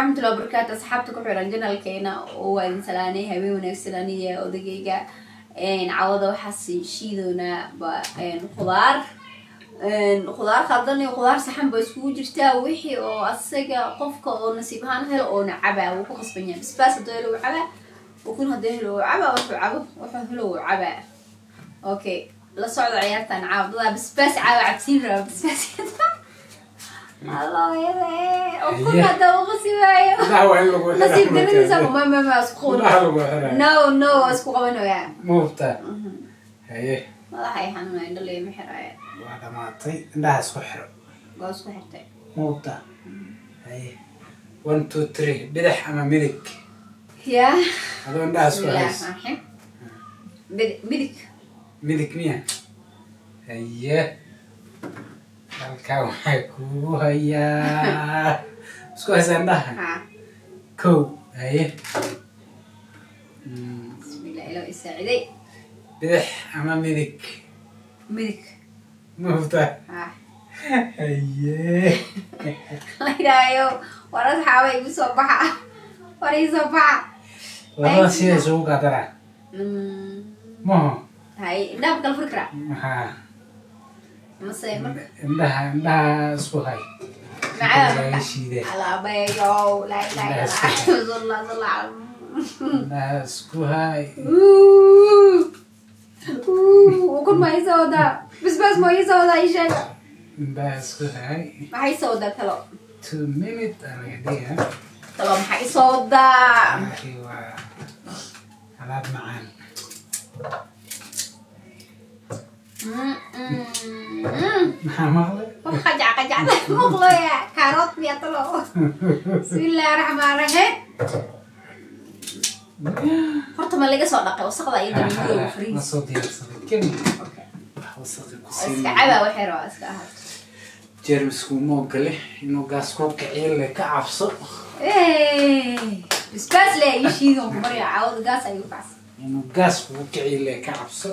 Raxmatullahi wabarakaatu. Asxaabta ku xiran channelkeena oo waa idin salaanay. Habeen wanaagsan. Aniga odagayga cawada waxaa sii shiidoonaa khudaar, khudaar khaldan iyo khudaar saxan ba iskugu jirtaa. Wixii oo asaga qofka oo nasiib ahaan helo oona cabaa, wuu ku qasban yahay. Basbaas hadduu helo wuu cabaa, ukun hadduu helo wuu cabaa, wuxuu cabo, wuxuu helo wuu cabaa. Okay, la socda ciyaartan caawa. Dadaa basbaas caawa cabsiin raba. Basbaas ukun hadda uu qasi waayo. Indhaha waa in lagu xiraa. Nasiib daradiisa ma isku qaban. Indhaha lagu xiraa. No, waa isku qabanayaa. Ma hubtaa? Haye. Madaxa ay xanuunaya, indho leema xiraaya. Waa dhamaatay, indhaha isku xiro. Waa isku xirtay. Ma hubtaa? Haye, one, two, three. Bidix ama midig? Ya. Adoo indhaha isku Bismillahi hays. Raxmaan raxiim. Midig, midig. Midig miya? Haye, halkaa waxaa kugu hayaa. Isku haysaa indhaha? Ha. Kow, haye. Bismillah, ilaa isaaciday. Bidix ama midig? Midig. Ma hubtaa? Ha. Haye. La yidhaahayo, war asxaaba, igu soo baxa, war ii soo baxa. Labada sida isugu gaadara maho. Hay, indhaha ma kala furi karaa? Maxaa? Mase marka? Indhaha isku hay. Macaa. Laga Marka shiidee. Alaabayo, laa ilaaha Indhaha isku illa Allah. Indhaha isku hay. Ukun ma ii soo wadaa? Basbaas ma ii soo wadaa? Ii sheega. Indhaha isku hay. Maxay soo wadaa talo? 2 minute aa laga dhigaa. Talo, maxay ii soo wadaa? Akhi, waa alaab macaan. Maxaa maqlay? Wax qajac qajacda maqlooya. Kaarood miya talo? Bismillahi raxmaan raxiim. Horta ma laga soo dhaqay wasaqda iyo dambiga Ma fariis? Soo diyaarsaday keli wax wasaqi ku Iska siin. Cabaa waxay rabaa iska ahaato. Jeermisku ma ogole inuu gaas ku kiciyo, le ka cabso. Basbaas le ii shiidan ku barya, caawada gaas ayuu kacsan. Inuu gaas kugu kiciyo le ka cabso.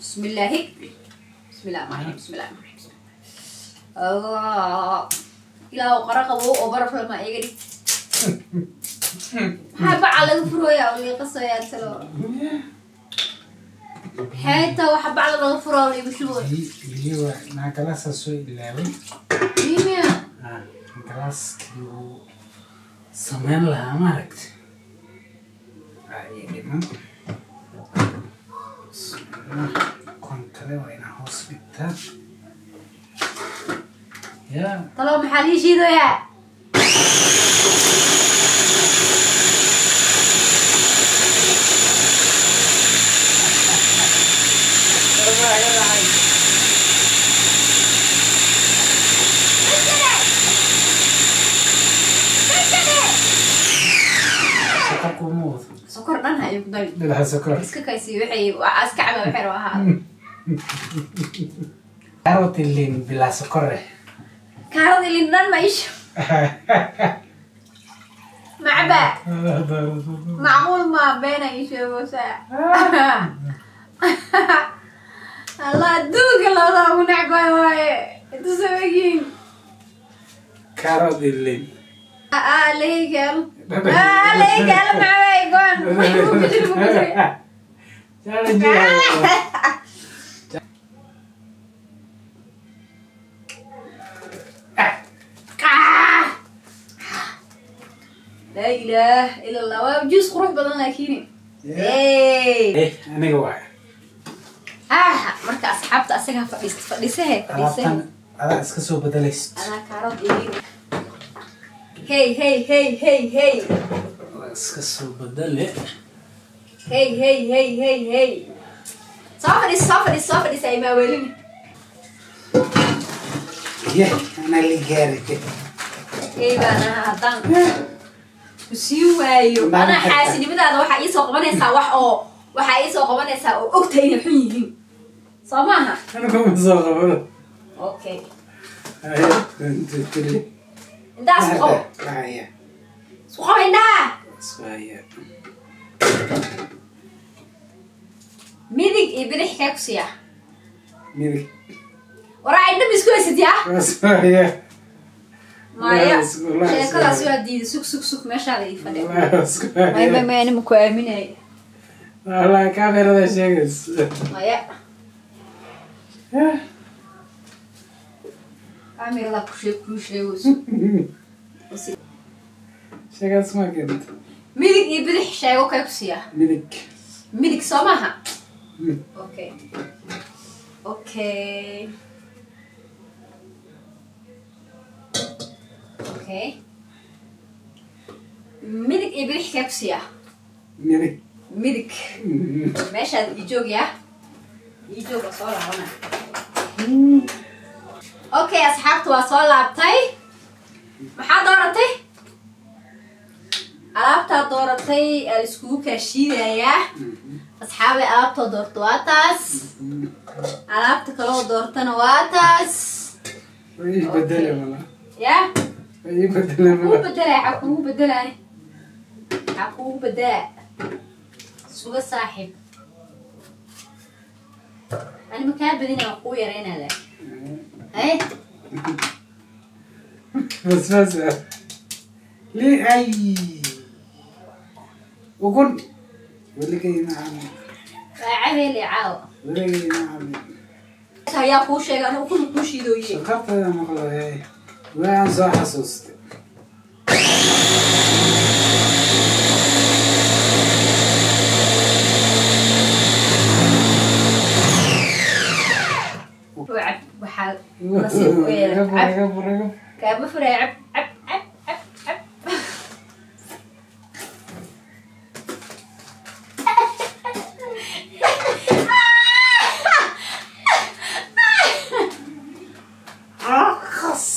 Bismillaahi, bismillahi raxmaan, bismillahi raxmaan. Allah, ilaahu qara qabo oo baraf lama iga dhig. Maxaa baca laga furooyaa oo liiqasoyaa talo? Xeeta waxa bacda laga furaa oo liigu shubo. Biyo waa naa galaasaa soo ilaaway. Miya? Ah, galaaskii uu sameyn lahaa, maaragta, aa ii dhiman. Bismillah. Kon kale waa inaa hoos dhigtaa ya. Talo, maxaa lii shiidoyaa? Sokor kuma wado. Sokor dhan ha igu dari. Dhinaca sokor. Iska kaysi, waxay waa iska caba, waxay rabaa ahaa. Kaaroti liin bilaa sokor eh. Kaarada liin dhan ma isha macba. Macquul ma beena ii sheegaysaa? Allah, adduunka labada ugu necbay waaye intu sameeyiin. Kaaroti liin. Leegal leegal macbay goon ku jiri. Challenge. Ah! Laa ilaah ila Allah, waa juus qurux badan laakiin. Hey. Eh, aniga waay. Ah, marka asxaabta asagaa fadhiist, fadhiisehe, fadhiisehe. Alaabtan adaa iska soo bedelaysid. Anaa kaarood idiin. Hey, hey, hey, hey, hey. Adaa iska soo bedele. Hey, hey, hey, hey, hey. Soo fadhiis, soo fadhiis, soo fadhiis, ay maaweelin. Ye, anaa la gaari. Hey baan ahaa haddaan ku sii waayo. Maalin Anaa xigta. Xaasinimadaada waxaa ii soo qabanaysaa wax oo waxaa ii soo qabanaysaa oo ogtahay inay xun yihiin. Soo maaha? Anigu ma soo qabano. Okay. Haye, one, two, three. Indhaha isku qabo. Haya. Isku qabo indhaha. Isku haya. Midig iyo bidix kee ku siiyaa? Midig. Waraa, indha ma isku haysid yaa? Isku haya. Maya. Wallahi. Sheekadaas waa diiday. Sug, sug, sug, meeshaada ii fadhi. Wallahi isku Maya, maya, maya, anima ku aaminay. Wallahi kaamirada sheegaysa. Maya. Kaamirada ku sheeg, kuu sheegayso. Sheekaas ma keento. Midig iyo bidix sheego, kay ku siiyaa? Midig. Midig soo maaha? Okay, midig iyo bidix kee ku siiyaa? Midig. Midig. Meeshaad ii joog, yaa ii joog, waa soo laabana. Okay, asxaabta, waa soo laabtay. Maxaa dooratay? Alaabtaa dooratay aa iskugu kaashiidayaa. Asxaabay, alaabtoo doorta waa taas, alaabta kaloo doortana waa taas. Way ii bedele mala. Ya. Way ii bedele Kugu mala. bedelay, waxaa kugu bedelay, waxaa kugu bedelaa. Suga saaxiib, ani ma kaa badina, waan kuu yareynaa laakiin haye. Basbaas li ay ukun weligay ma cabin. Waa cabeele caawa. Weligay ma cabin. Ayaa kuu sheegay anigu ukun kuu shiidooye? Shaqarteeda maqlay, waan soo xasuustay. Oo cab, waxaa nasiib u yeelay. Cab. Iga fur, iga fur. Kaama furaya. Cab, cab, cab, cab, cab. Akhas.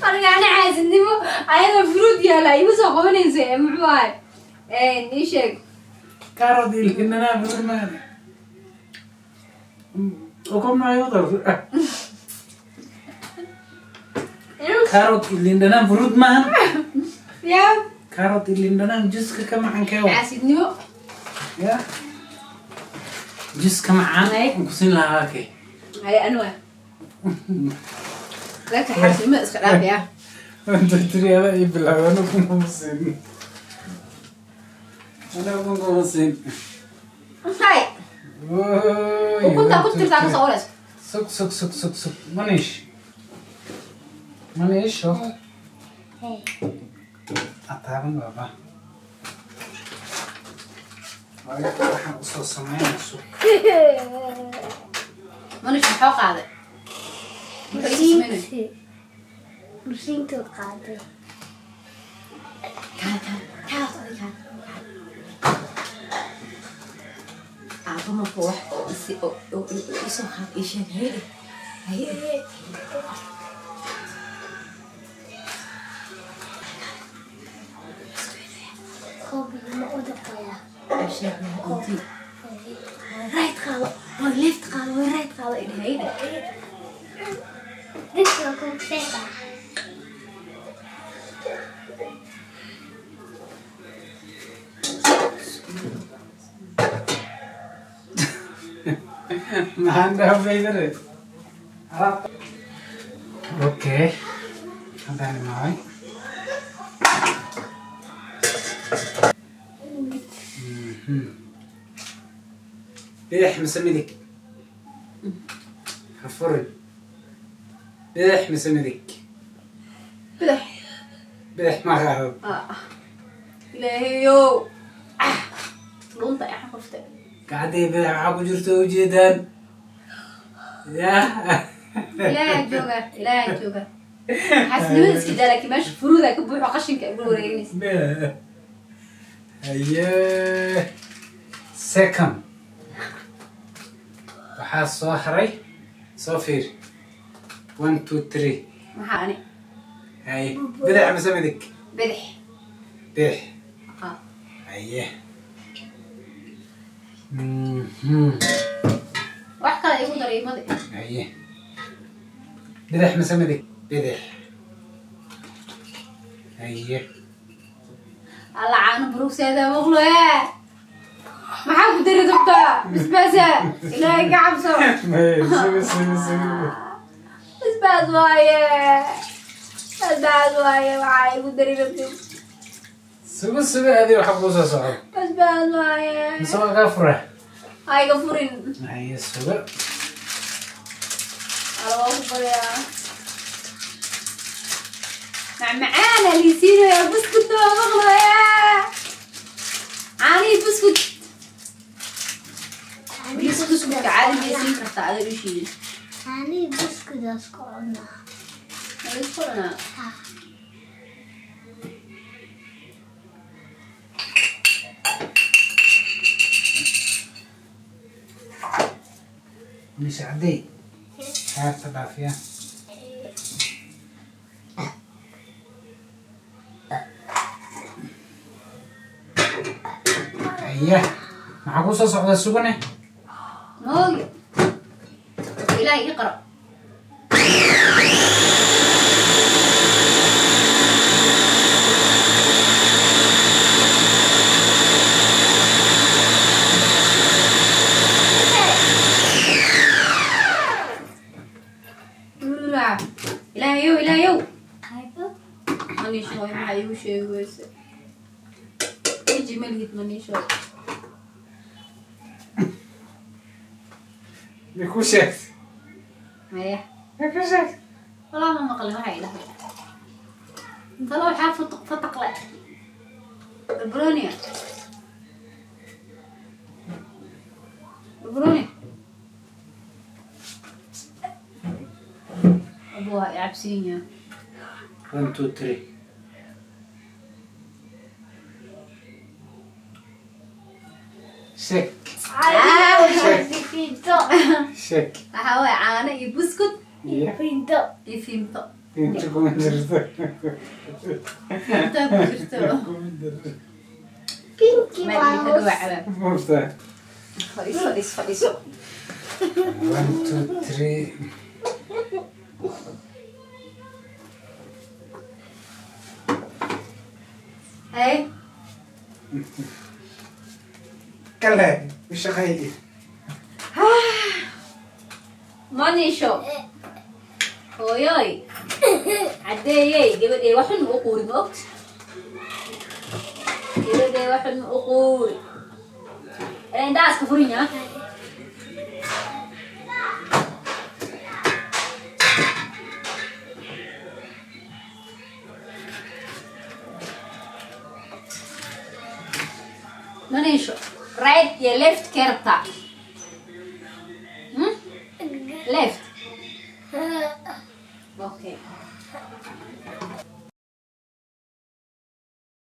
Aniga ani caasinimo ayadoo fruit yaala igu soo qabanaysa ee muxuu ahay, ii sheeg. Carrot iyo liin dhanaan fruit maana. Ukun ma igu dar. Carrot iyo liin dhanaan fruit maahan. Ya. Carrot iyo liin dhanaan juuska ka macaan kee waa? Caasidnimo. Ya, juuska macaan Ay. aan ku siin lahaa kee? Haye, anwa laakiin xaasidnimada iska dhaafaya. One, two, three, adaa ii bilaabay. Anigu kuma siin, anigu kuma siin. Hay. Oy, Ukuntaa ku one, two, tirtaa three. kasoo oraysa. Sug, sug, sug, sug, sug. Manish, manisho ataaban baba. Waxaan usoo sameynaa, sug. Manish maxuu qaaday? Muxuu ii sameynaya? Mashiintuu qaaday. Kaal, kaal, kaal, oday, kaal. Aabba marka wax oo isi oo isoo qaad ii sheeg. Haye, haye. Koob ma u dhaqayaa? Ii sheeg untii. Right qaado, way left qaado, way right qaado, idhi haye. Dadka ku sheega. Maxaan dhaafay? Okay, haddaan imaaday. Bidix mise midig? Ha furin. Bidix mise midig? Bidix. Bidix ma qaado. Ah. Ilaahayow. Ah. Lunta ay xafuftay. Gacantay bidix waxaa ku jirta ujeedaan ya. Ilaahay jooga, Ilaahay jooga. Xaasnimada iska daa, laakiin meesha furuuda ka buuxo, qashinka ay ugu wareeganaysa. Haye, second waxaa soo haray. Soo fiir, one, two, three. Maxaa ani? Haye, bidix mise midig? Bidix. Bidix. Ah. Haye. Wax kale igu daray imadi. Haye, bidix mise midig? Bidix. Haye. Alla, caano burugseeda maqloe. Maxaa ku dari rabtaa? Basbaasa. Ilaahay ka cabso. May, suga, suga, suga. Basbaas waaye, basbaas waaye. Waxaa igu dari rabtid? Suga, suga, adi waxa kuu soo socda. Basbaas waaye. Mise waa kaa fura? Ha iga furin. Haye, suga. Ala, waa ku baryaa. Macmacaana liisiinaya, buskudna waa maqlayaa. Caanihii buskud. Buskudka caadi miyay siin kartaa adoo u shiidin? Caanihii buskudaas ku cunaa. Ma la isku cunaa? Ha. Mise cadday xeerta dhaafiya. Haya, maxaa kuu soo socda? Sugane. Moogi. Ilaahay ii qaro. Ilaahayow, Ilaahayow. Qaybo. Maniisho, maxaa iigu sheegi weyse? Weji ma lihid, maniisho. May kuu sheegtay? Maya. May kuu sheegtay? Walaa ma maqlin waxay dhahay. Talo waxaa fataq fataq le. Barbarooniya. Barbarooni. Abu waa i cabsiin yaa. One, two, three. Sheeg. Finto. Sheeg. Waxaa waaye caano iyo buskud. Iyo Finto. Iyo fiimto. Inta kuma jirto. Fiimtaa ku jirto. Kuma jirto. Pinky. Ma idinka waa dhawaa cabaa. Mufta. Fadhiiso, fadhiiso, fadhiiso. One, two, three. Hey. Kale u shaqeey. Manisho. Hooyoy. Caddeeyey, gabadhey waxun ma u quuri, ma ogta? Gabadhey waxun ma u quuri. Ee, indhaha iska furin yaa. Manisho, right iyo left kee rabtaa? Hmm? Left. Okay.